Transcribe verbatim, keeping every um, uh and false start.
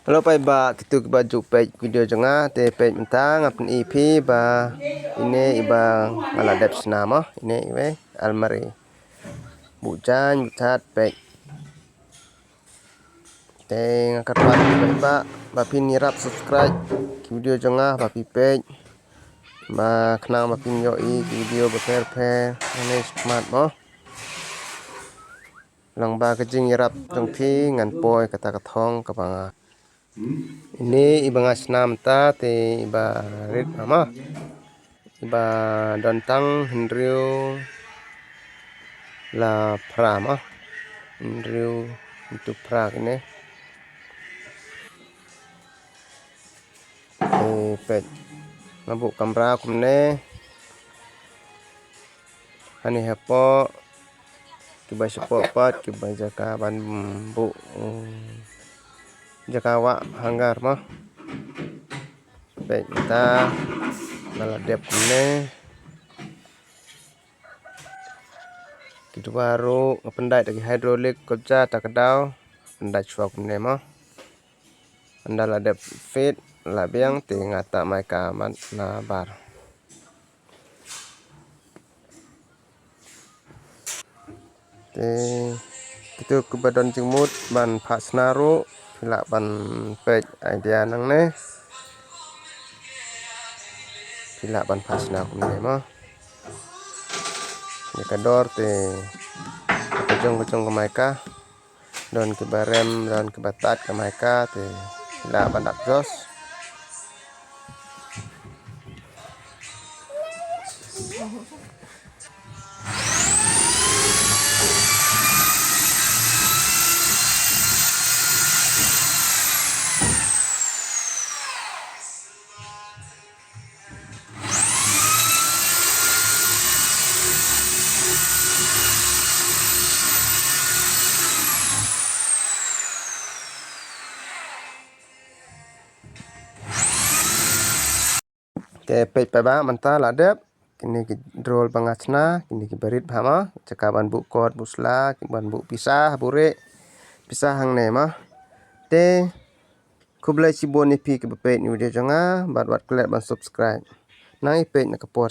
Hello paidbah, kito kiba ju peit video jong nga, te peit mynta nga pyni phi ba ine iba nga la dep shna mo, ine iwei almari. Buh jaiñ, buh that, peit. Te nga kyrpad paidbah ba phin ïarap subscribe ki video jong nga ba phi peit. Ba khnang ba phin ïohi ki video bapher bapher. Ine smat mo. Lang ba ka jingïarap jong phi ngan poi kata ka thong kaba nga. Ine iba nga shna mynta te iba rit ma ma. Iba don tang hynriew la phra ma. Hynriew hynriew phra kine. Te peit. Nga buh kamra kumne. Hangne hapoh kiba shapoh pat kiba jaka ban buh, mm, jaka wah hanger mo. Peit mynta nga la dep kumne. Ki duwar ruh nga pyndait da ki hydraulic, kobja ta ka daw pyndait shuwa kumne mo. Ynda la dep fit la biang te nga tah mica mat na bar. Te kito kiba don jingmut ban phah shna ruh phi lah ban peit idea nangne. Phi lah ban phah shna kumne mo. Ïa ka dor te ka jong ka jong ka mica. Don kiba rem, don kiba tat ka mica te phi lah ban adjust. Te peit paidbah mynta la dep. Kine ki drawer ba nga shna, kine kiba rit bha ma. Jaka ban buh kot, buh sla, ban buh pisa, buh rieh. Pisa hangne ma. Te khublei shibun ïa phi kiba peit ïa ki video jong nga, bad wat klet ban subscribe. Nang ïa peit na ka por.